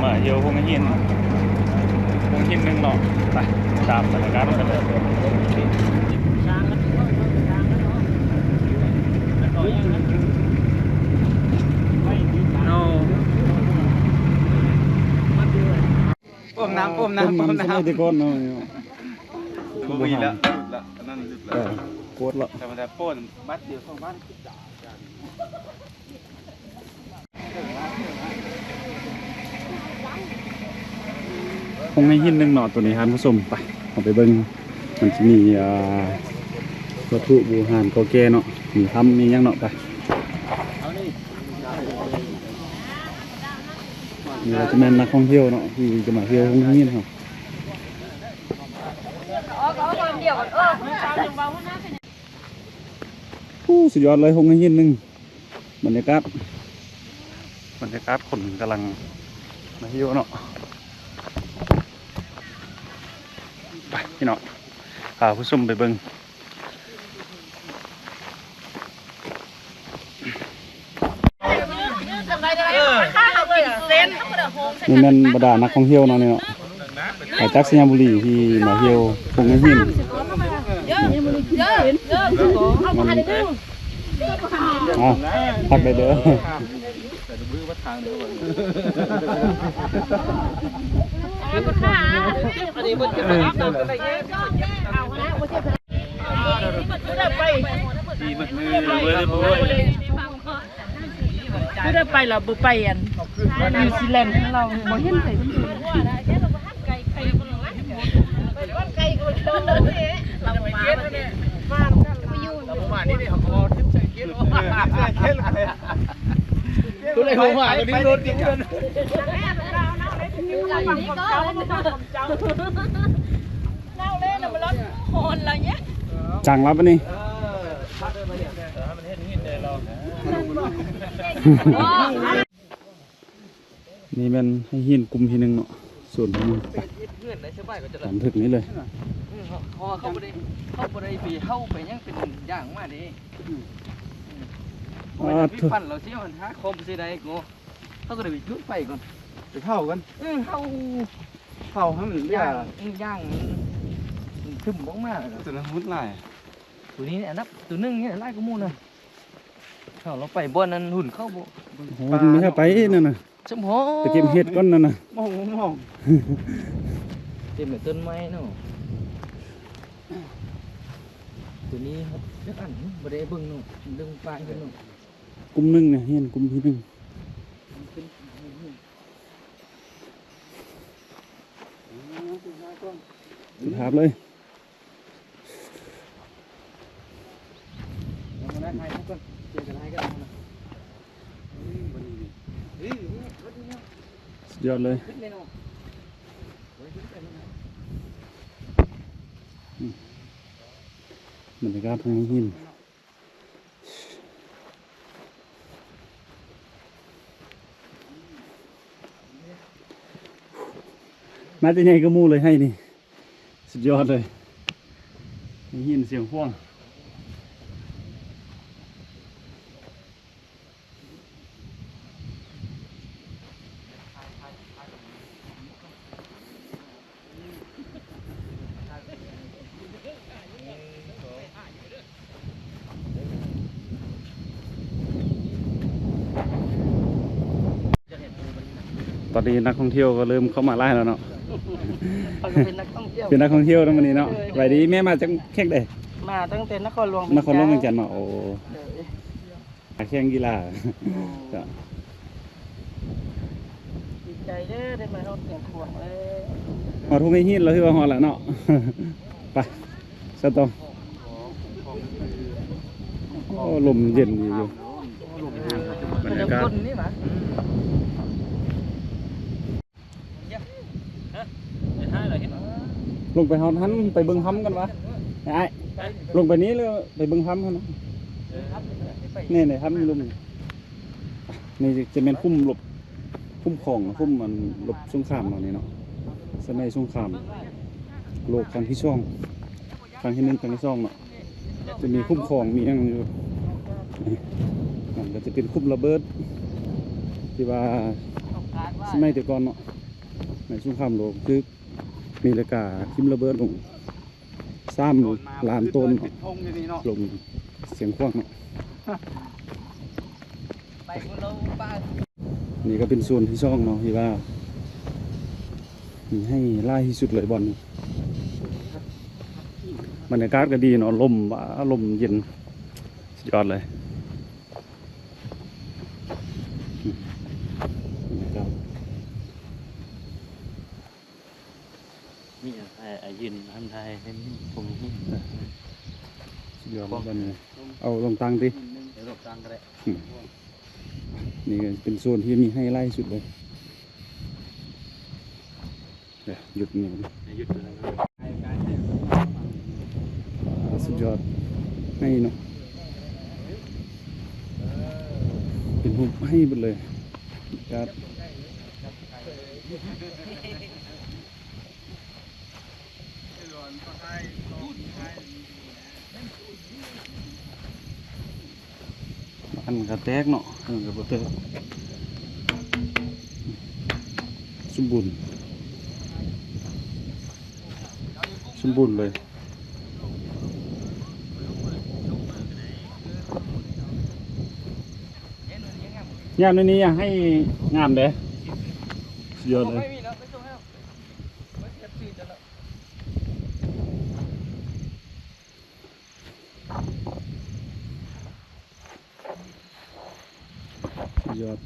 ມາທ່ຽວຫົວຫີນ ຫົວຫີນໜຶ່ງເນາະ ໄປຕາມບັນຍາກາດນຳກັນເລີຍ. ໂອ້ ໂອ້ມນ້ຳ ໂອ້ມນ້ຳ ໂອ້ມນ້ຳ ສະໄໝແຕ່ກ່ອນເນາະ ບໍ່ມີແລ້ວ ຫຼຸດລະ ອັນນັ້ນຫຼຸດລະ ເອີ ໂຄດລະ ແຕ່ວ່າແຕ່ໂປ້ນບັດດຽວສອງບາດ. ຫົວຫີນໜຶ່ງເນາະ ໂຕນີ້ທ່ານຜູ້ຊົມ ໄປ ເຮົາໄປເບິ່ງ ມັນຊິມີ ອ່າ ວັດຖຸບູຮານເກົ່າແກ່ເນາະ ມີຖ້ຳມີຫຍັງເນາະ ໄປ. ນີ້ກໍຈະແມ່ນນັກທ່ອງທ່ຽວເນາະ ທີ່ຈະມາທ່ຽວຫົວຫີນເຮົາ. ໂອ້ ສຸດຍອດເລີຍ ຫົວຫີນໜຶ່ງ ບັນຍາກາດ ບັນຍາກາດຄົນກຳລັງມາທ່ຽວເນາະ. ໄປພີ່ນ້ອງ ພາຜູ້ຊົມໄປເບິ່ງ. ນີ້ແມ່ນບັນດານັກທ່ອງທ່ຽວເນາະ ນີ້ເນາະ ມາຈາກໄຊຍະບູລີທີ່ມາທ່ຽວຫົວຫີນ. ອ້າວ ພັກໄດ້ເດີ. ຜູ້ໃດໄປລະບໍ່ໄປອັນນິວຊີແລນ ລາວບໍ່ເຫັນໃຜ. ຈັ່ງລະບາດນີ້ ນີ້ແມ່ນໃຫ້ຫີນກຸ່ມທີໜຶ່ງເນາະ ສ່ວນໜຶ່ງໄປ ເຮັດເຮືອນໄດ້ສະບາຍກວ່າຈະ ຕາມເທິງນີ້ເລີຍ. ເອີ ເຮົາ ເຮົາ ເຮົາບໍ່ໄດ້ ເຮົາບໍ່ໄດ້ໄປເຫົາໄປຫຍັງເປັນຢ່າງມາເດ້. ອືມ ອືມ ໂອ້ຍ ເຮົາໄປປັ່ນລາວຊິເອົາຫາຄອມຊິໄດ້ກໍ ເຮົາກໍໄດ້ໄປຈຸດໄຟກ່ອນ ໄປເຜົາກ່ອນ. ເອີ ເຜົາ ເຜົາໃຫ້ມັນເຫຼືອ ຢ່າງ ເອີ ຢ່າງມັນ ມັນທຶມອອກມາແລ້ວ ຕົວນັ້ນຮຸນຫຼາຍ. ຕົວນີ້ອັນດັບ ຕົວໜຶ່ງນີ້ຫຼາຍກວ່າໝູ່ນະ. ເຮົາລອງໄປບ່ອນນັ້ນຫຸ່ນເຂົ້າບໍ່? ໂອ້ ມັນມີແຖວໄປນັ້ນນະ ສົມພໍ ໄປເກັບເຫັດກ່ອນນັ້ນນະ. ມອງ ມອງ ເຕັມໄປຕົ້ນໄມ້ເນາະ. ຕົວນີ້ຈັກອັນບໍ່ໄດ້ເບິ່ງເນາະ ເບິ່ງປາຍເພິ່ນເນາະ. ກຸ່ມໜຶ່ງນະ ເຫັນກຸ່ມທີໜຶ່ງ ສະພາບເລີຍ. ສຸດຍອດເລີຍ ບັນຍາກາດທາງຫີນ. ໜ້າຈະໃຫຍ່ກວ່າໝູ່ເລີຍໄຮ່ນີ້ ສຸດຍອດເລີຍ ໄດ້ຍິນສຽງຂວ້າງ. ຕອນນີ້ນັກທ່ອງທ່ຽວກໍເລີ່ມເຂົ້າມາຫຼາຍແລ້ວເນາະ. ເຂົາກໍເປັນນັກທ່ອງທ່ຽວ ເປັນນັກທ່ອງທ່ຽວນຳມື້ນີ້ເນາະ. ໂດຍ ສະບາຍດີ ແມ່ມາຈາກແຂວງໃດ? ມາຕັ້ງແຕ່ນະຄອນຫຼວງວຽງຈັນ ນະຄອນຫຼວງວຽງຈັນເນາະ. ໂອ້ ໂດຍ ແຂ່ງກິລາ. ໂອ້ ເຈົ້າ ດີໃຈເດີ ໄດ້ມາຮອດແຂວງຂວາງແລ້ວ ຮອດທົ່ງໄຫຫີນແລ້ວ ຖືວ່າຮອດແລ້ວເນາະ. ໄປ ສະຕໍ່. ໂອ້ ລົມເຢັນດີຢູ່ ບັນຍາກາດ. ລົງໄປຮອດຫັ້ນ ໄປເບິ່ງຖ້ຳກັນວະ ອ້າຍ. ລົງໄປນີ້ແລ້ວໄປເບິ່ງຖ້ຳຫັ້ນນະ. ນີ້ ນີ້ຖ້ຳຢູ່ລຸ່ມນີ້ ຈະແມ່ນຄຸ້ມລົບ ຄຸ້ມຂອງ ຄຸ້ມອັນລົບສົງຄາມເນາະ ນີ້ເນາະ. ສະໄໝສົງຄາມໂລກຄັ້ງທີສອງ ຄັ້ງທີໜຶ່ງ ຄັ້ງທີສອງເນາະ. ຈະມີຄຸ້ມຂອງ ມີຫຍັງຢູ່. ນີ້ ມັນກໍຈະເປັນຄຸ້ມລະເບີດ ທີ່ວ່າ ສະໄໝແຕ່ກ່ອນເນາະ ໃນສົງຄາມໂລກ ຄືເມລິກາຖິ້ມລະເບີດລົງ ສາມລ້ານໂຕນເນາະ ລົງຊຽງຂວາງເນາະ. ນີ້ກໍເປັນໂຊນທີສອງເນາະ ທີ່ວ່າມີໄຮ່ຫຼາຍທີ່ສຸດເລີຍບ່ອນນີ້. ບັນຍາກາດກໍດີເນາະ ລົມ ວ້າ ລົມເຢັນ ສຸດຍອດເລີຍ. ນີ້ ໄອ້ ໄອ້ຢືນທາງໄທເຫັນຜົມ ສຸດຍອດເລີຍບັດນີ້. ເອົາລົງຕັ້ງຕິ ເອົາລົງຕັ້ງກໍໄດ້. ອືມ ນີ້ກໍເປັນໂຊນທີ່ມີໄຮ່ຫຼາຍທີ່ສຸດເລີຍ. ເອີ ຢຸດນີ້ ຢຸດ. ສຸດຍອດ ໄຮ່ເນາະ ເປັນຮູບໄຮ່ເບິດເລີຍ. ອັນກະແຕກເນາະ ອັນກະບໍ່ແຕກ. ສົມບູນ ສົມບູນເລີຍ. ຍາມນີ້ຢາກໃຫ້ງາມເດ້ ສຸດຍອດເລີຍ. ຍອດ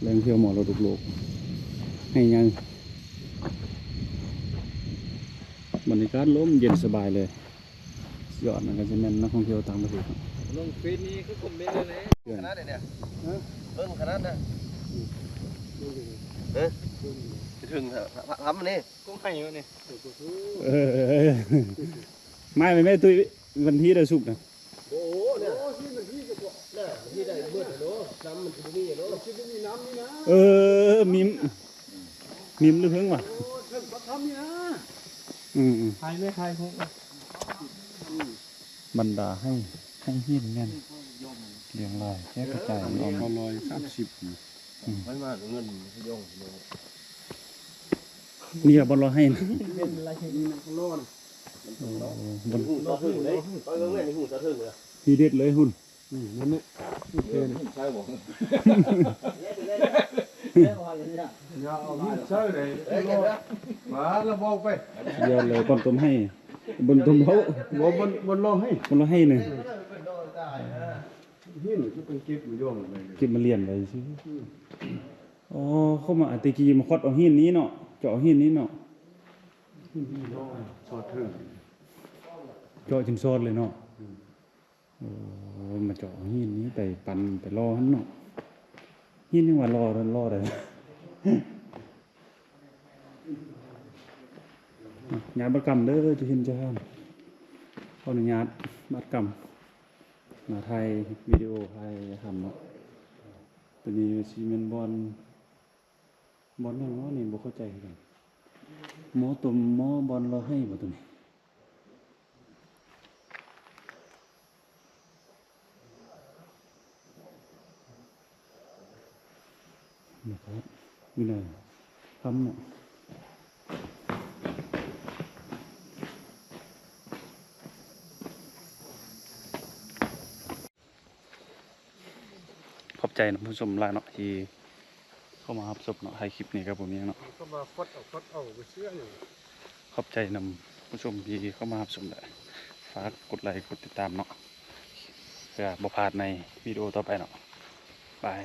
ແຫຼ່ງທ່ຽວມໍລະດົກໂລກ ໄຮ່ໃຫຍ່ ບັນຍາກາດລົມເຢັນສະບາຍເລີຍ. ຍອດ ນັ້ນກໍຊິແມ່ນນັກທ່ອງທ່ຽວຕ່າງປະເທດ. ລົງເຟສນີ້ຄືຄອມເມັນເລີຍແຫຼະ. ຂະໜາດໃດເນຍ? ເບິ່ງຂະໜາດນະ. ເອີ ຊິເຖິງ ທຳນີ້ ກົງໄຮ່ວະນີ້. ເອີ ມາແມ່ຕຸ້ຍ ວັນທີໄດ້ສຸກນະ. ໂອ້ ເນຍ ໂອ້ ຊິມັນທີ່ຈະເກາະ ນະ ທີ່ໄດ້ເບິດເນາະ ນ້ຳມັນຊິບໍ່ມີເນາະ ຊິບໍ່ມີນ້ຳນີ້ນະ. ເອີ ມີ ມີມຫຼືເພິງວະ. ໂອ້ ເຖິງປາກຖ້ຳນີ້ນະ. ອືມໆ ໄທແມ່ໄທ. ອືມ ບັນດາໄຮ່ ໄຮ່ຫີນແມ່ນລຽງລາຍແຈກກະຈາຍ ເກົ້າຮ້ອຍສາມສິບ. ອືມ ມັນມາເງິນຍອງເນາະ. ນີ້ລະບ່ອນລໍໄຮ່ນະ. ໂອ້ ບ່ອນ ຮູ້ສະເຖິງເດ້ ເບິ່ງແມ່ນຮູ້ສະເຖິງເດ້. ທີເດັດເລີຍຫຸ່ນ. ອືມ ນັ້ນແຫຼະ ໂອເຄ. ໃຊ່ບໍ່? ໃຊ່ເດ້ ມາລະບອກໄປ. ສຸດຍອດເລີຍ ບ່ອນຕົ້ມໄຮ່ ບ່ອນຕົ້ມເຮົາ ບໍ່ ບ່ອນ ບ່ອນລໍໄຮ່ ບ່ອນລໍໄຮ່ນີ້. ຫີນຄືເພິ່ນເກັບມາຢອງໄວ້ ເກັບມາລຽນໄວ້ຊື່. ອືມ ອໍ ເຂົາມາແຕ່ກີ້ມາຂອດເອົາຫີນນີ້ເນາະ ເຈາະຫີນນີ້ເນາະ. ຫີນນີ້ເນາະ ຊອດເຖິງ ເຈາະຈົນຊອດເລີຍເນາະ. ອືມ ໂອ້ ມາເຈາະຫີນນີ້ໄປປັ່ນໄປລໍຫັ້ນເນາະ. ຫີນຍັງວ່າລໍ ລໍໄດ້. ຍາດບັດກຳເດີ ຈະເຫັນຈະເຫັນ ຂໍອະນຸຍາດບັດກຳ ມາຖ່າຍວິດີໂອ ຖ່າຍທຳເນາະ. ໂຕນີ້ຊິແມ່ນບ່ອນ ບ່ອນຫຍັງເນາະນີ້ ບໍ່ເຂົ້າໃຈຄືກັນ. ໝໍ້ຕົ້ມ ໝໍ້ບ່ອນລໍໄຮ່ບໍ່ໂຕນີ້? ນີ້ຄັບ ຢູ່ໃນຖ້ຳເນາະ. ຂອບໃຈທ່ານຜູ້ຊົມຫຼາຍເນາະ ທີ່ເຂົ້າມາຮັບຊົມເນາະ. ທ້າຍຄລິບນີ້ກໍບໍ່ມີຫຍັງເນາະ ເຂົາມາຟອດເອົາຟອດເອົາ ບໍ່ເຊື່ອຫຍັງ. ຂອບໃຈນຳຜູ້ຊົມທີ່ເຂົ້າມາຮັບຊົມ ແລະ ຝາກກົດໄລກົດຕິດຕາມເນາະ ເພື່ອບໍ່ພາດໃນວິດີໂອຕໍ່ໄປເນາະ. ບາຍ.